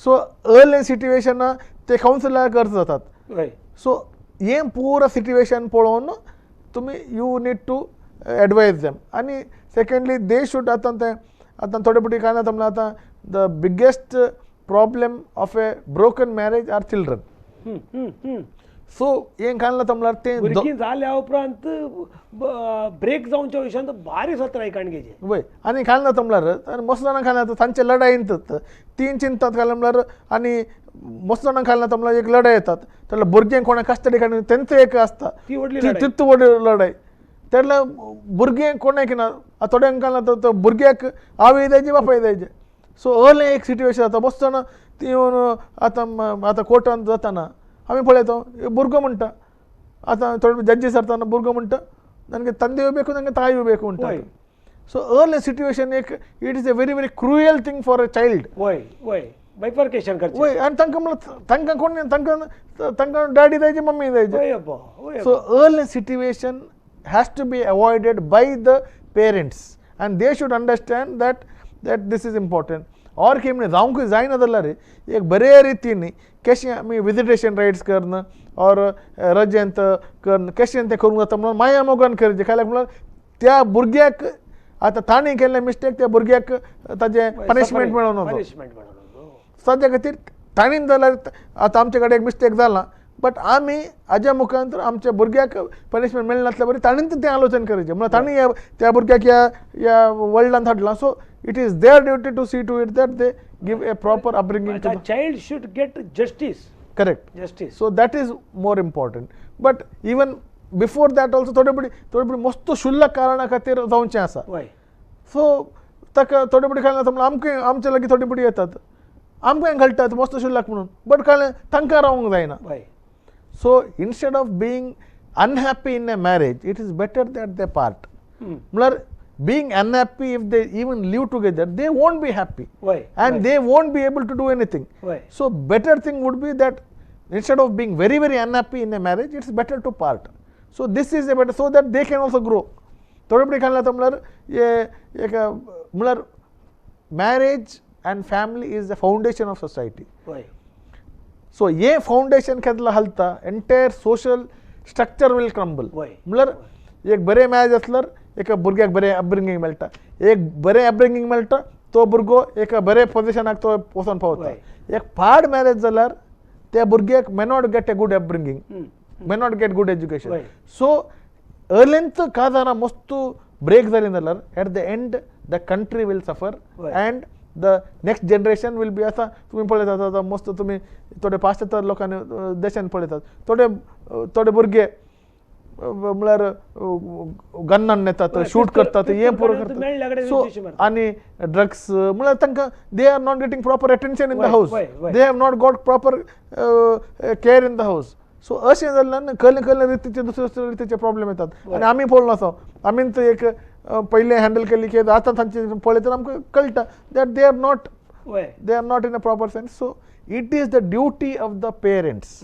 So early सिट्युएशना ते कावन्सिलाक अर्ज जातात. सो हें पुरा सिट्युएशन पळोवन तुमी you need to advise them. आनी सेकंडली they should आतां तें आतां थोडे फावटी कांय जाता म्हणल्यार आतां the biggest problem of a broken marriage are children. So हें कांय जाता म्हणल्यार तें भुरगीं जाल्या उपरांत ब्रेक जावच्या विशयांत भारी सत्राय काणगेचें. वय आनी कांय जाता म्हणल्यार आनी मस्त जाणां कांय जाता तांचे लडायेंत तीन चिंतात कांय म्हणल्यार आनी मस्त जाणां कांय जाता म्हणल्यार एक लडाय येतात तेन्ना भुरगें कोणा कस्टडी काडून तेंचो एक आसता ती व्हडली तितू व्हडली लडाय. तेन्ना भुरगें कोणाक ना थोड्यांक कांय जाता तो भुरग्याक आवय जायची बापाय जायचे. सो अर्ले एक सिट्युएशन जाता मस्त जाणां ती येवन आतां आतां कोर्टांत जाताना आमी पळयता भुरगो म्हणटा आतां थोडे जज्जीस सरतना भुरगो म्हणटा ನನಗೆ ತಂದೆಯೂ ಬೇಕು ನನಗೆ ತಾಯಿಯೂ ಬೇಕು ಅಂತ. ಸೊ ಅರ್ಲಿ ಸಿಟ್ಯುಯೇಷನ್ एक it is a very very cruel thing for a child. वय वय बायफर्केशन करचें. वय आनी तांकां म्हणल्यार तांकां कोण तांकां तांकां डॅडी जायचे मम्मी जायचे. So early situation has to be avoided by the parents and they should understand that that this is important. Or की म्हणजे जावंकूय जायना जाल्यार एक बरे रितीन कशें आमी विजिटेशन रायट्स करून ऑर रजेंत करून कशें तें करूंक जाता म्हणून माया मोगान करचें. काल्याक म्हणल्यार त्या भुरग्याक आतां ताणें केल्लें मिस्टेक त्या भुरग्याक ताजें पनिशमेंट मेळोन वचो. ताच्या खातीर ताणें जाल्यार आतां आमचे कडेन एक मिस्टेक जाला बट आमी हाज्या मुखांत आमच्या भुरग्याक पनिशमेंट मेळनासल्या बरी ताणें तें आलोचन करचें म्हणल्यार ताणें त्या भुरग्याक ह्या ह्या वर्ल्डांत हाडलां. So it is their duty to see to it that they give a proper upbringing to the child should get justice. Correct, justice. So that is more important. But even before that also थोडे फावटी थोडे फावटी मस्त शुल्लक कारणा खातीर जावचें आसा. सो ताका थोडे फावटी कांय जाता म्हणल्यार आमकां आमचे लागीं थोडे फावटी येतात आमकां घालतात मस्त शुल्लक म्हणून बट कांय तांकां रावंक जायना. So instead of being unhappy in a marriage it is better that they part. म्हणल्यार Being unhappy, if they even live together, they won't be happy and they won't be able to do anything. So better thing would be that instead of being very very unhappy in a marriage, it's better to part. So this is a better, so that they can also grow. थोडे पडी खाला म्हणल्यार एक म्हणल्यार marriage and family is the foundation of society. So hey foundation केदला हालता, entire social structure will crumble. म्हणल्यार एक बरें मॅरेज आसल्यार एका भुरग्याक बरें अपब्रिंगींग मेळटा, एक बरें अपब्रिंगींग मेळटा तो भुरगो एका बरे पोजिशनाक तो वचोन पावता. एक पाड मॅरेज जाल्यार त्या भुरग्याक may not get a good upbringing, may not get good education. So अर्लींत काजारां मस्तू ब्रेक जालीं जाल्यार at the end the country will suffer and the next generation will be. आतां तुमी पळयतात आतां मस्त तुमी थोडे पाश्चात्य लोकांनी देशान पळयतात, थोडे थोडे भुरगे म्हळ्यार गन्नान येतात, शूट करतात, हें पुरो करतात. सो आनी ड्रग्स म्हळ्यार तांकां they are not getting proper attention in the house, they have not got proper care in the house. So अशें जाल्ल्यान कसले कसले रितीचे दुसरे दुसरे रितीचे प्रॉब्लेम येतात. आनी आमी पळोवन आसा, आमीच एक पयलें हँडल केली की आतां तांचे पळयतना आमकां कळटा that they are not, they are not in a proper sense. So it is the duty of the parents,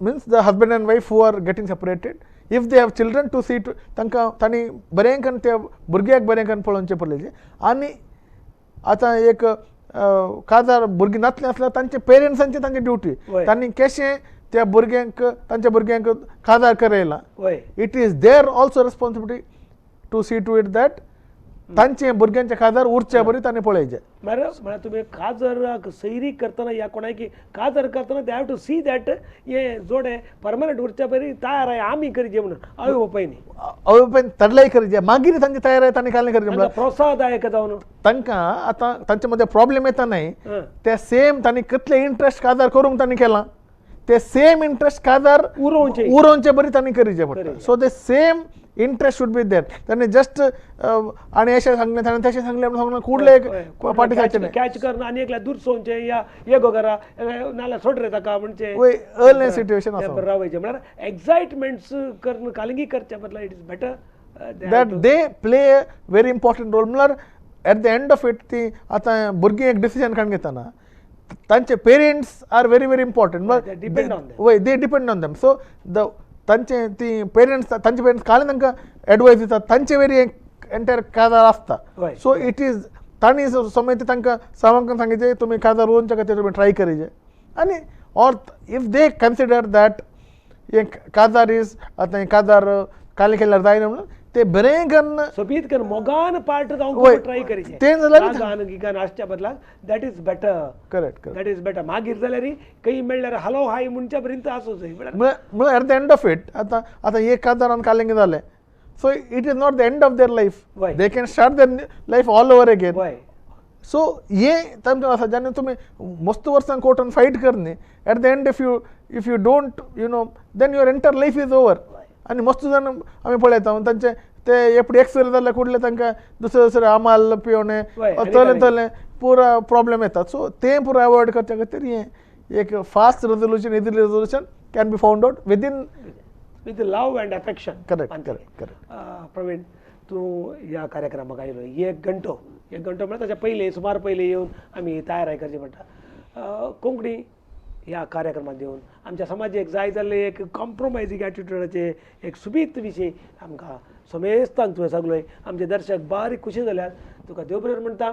means the husband and wife who are getting separated, if they have children, to see to तांकां तांणी बरें करून त्या भुरग्याक बरें करून पळोवचें पडलें. आनी आतां एक काजार भुरगीं नातलीं आसल्यार तांचे पेरंट्सांची तांची ड्युटी, तांणी कशें त्या भुरग्यांक तांच्या भुरग्यांक काजार करयलां, it is their also responsibility to see to it that तांचे भुरग्यांचे काजार उरचे बरी तांणी पळयचें. म्हळ्यार तुमी काजार सैरी करतना या कोणाकी काजार करतना they have to see that हे जोडे परमनंट उरच्या बरी तयार आहे आमी करीजे म्हणून आवय बापायनी, आवय बापायन तडलाय करीजे, मागीर तांची तयार आहे तांणी काल करीजे म्हळ्यार प्रोत्साहदायक जावन तांकां आतां तांचे मदें प्रॉब्लेम येता न्हय ते सेम तांणी कितले इंट्रस्ट काजार करूंक तांणी केलां ते सेम इंट्रस्ट काजार उरोवचे उरोवचे बरी तांणी करीजे पडटा. So the same interest should be there. ताणें जस्ट आनी अशें सांगलें ताणें तशें सांगलें म्हणून सांगलें कुडले एक पाटी खायचें न्हय, कॅच करून आनी एकल्या दूर सोवचें या येगो घरा नाल्यार सोड रे ताका म्हणचें अर्ली सिट्युएशन आसा रावयचें. म्हळ्यार एक्सायटमेंट्स करून कालिंगी करच्या बदला it is better that they play a very important role. म्हळ्यार at the end of it ती आतां भुरगीं एक डिसिजन काडून घेतना तांचे parents are very very important, वय they depend on them. So the तांचे ती पेरंट्स तांचे पेरंट्स काल तांकां एडवायस दितात, तांचे वेरी एंटायर काजार आसता. सो it is तांणी समय तांकां सामांक सांगितलें तुमी काजार उरोवच्या खातीर तुमी ट्राय करीजे. आनी or if they consider that हे काजार is आतां काजार काल केल्यार जायना म्हणून ते बरें करून सोबीत करून मोगान पार्ट जावंक ट्राय करीचे तें जाल्यार गिगान आसच्या बदलाक that is better. Correct, that is better. मागीर जाल्यार खंय मेळ्ळ्यार हॅलो हाय म्हणच्या पर्यंत आसूं जाय. म्हळ्यार at the end of it आतां आतां एक काजारान कालिंग जालें, so it is not the end of their life, they can start their life all over again. So हे तांचें आसा जेन्ना तुमी मस्त वर्सां कोर्टान फायट करनी, at the end if you don't you know then your entire life is over. आनी मस्त जाण आमी पळयता तांचे ते एपडी एक्सरे जाल्यार कुडले तांकां दुसरे दुसरे आमाल पिवणे तले तले पुरा प्रॉब्लेम येतात. सो ते पुरा अवॉयड करच्या खातीर हें एक fast resolution, easy resolution can be found out within with love and affection. Correct, correct, correct. Praveen, तूं ह्या कार्यक्रमाक आयलो एक घंटो, एक घंटो म्हळ्यार ताच्या पयलीं सुमार पयलीं येवन आमी तयार करची पडटा. कोंकणी ह्या कार्यक्रमांत येवन आमच्या समाजेक जाय जाल्ले एक कॉम्प्रोमायजींग एटिट्यूडाचे एक सुबीत विशय आमकां समेस्तांक तुवें सगळें आमचे दर्शक बारीक खुशी जाल्यार तुका देव बरें म्हणटा.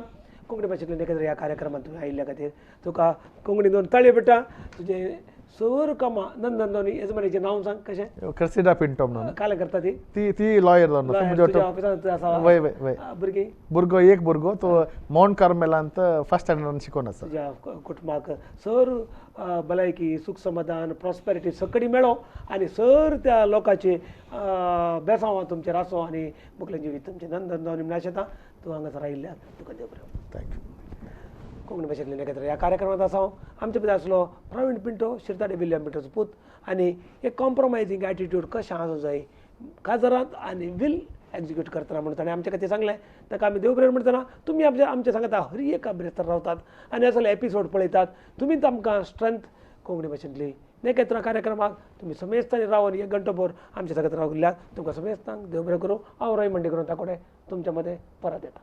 कोंकणी भाशेंतल्यान एकत्र ह्या कार्यक्रमांत तुवें आयिल्ल्या खातीर तुका कोंकणी दोन ताळयो पडटा. तुजें सर कामां नंदन दोनी येजमानीचें नांव सांग कशें? क्रिसिडा पिंटो म्हणून. काल करता ती ती ती लॉयर जावन तुज्या ऑफिसांत आसा. वय वय वय. भुरगीं भुरगो एक भुरगो तो मावंट कार्मेलांत फर्स्ट स्टँडर्डान शिकोन आसा. तुज्या कुटुंबाक सर भलायकी, सुख समाधान, प्रॉस्पेरिटी सगळी मेळो आनी सर त्या लोकांचे बेसांव तुमचेर आसो आनी मुखलें जिवीत तुमचें नंदन जावन म्हण आशेता. तूं हांगासर आयिल्ल्यान तुका देव बरें. Thank you. Konkani भाशेंतल्यान एकत्र ह्या कार्यक्रमांत आसा हांव. आमचे भितर आसलो प्रवीण पिंटो, शिरताडे विल्यम पिंटोचो पूत आनी एक कॉम्प्रोमायजींग एटिट्यूड कशें आसूं जाय काजारांत आनी will execute करतना म्हणून ताणें आमचे खातीर सांगलें. ताका आमी देव बरें म्हणटना तुमी आमच्या आमच्या सांगता हर एका बिरेस्तार रावतात आनी असले एपिसोड पळयतात. तुमीच आमकां स्ट्रेंथ कोंकणी भाशेंतली नेकेत्रां कार्यक्रमाक तुमी समेस्तांनी रावन एक घंटो भर आमच्या सगळ्यात रावल्यात. तुमकां समेस्तांक देव बरें करूं. हांव रोय मंडी करून ताकोडे तुमच्या मदें परत येता.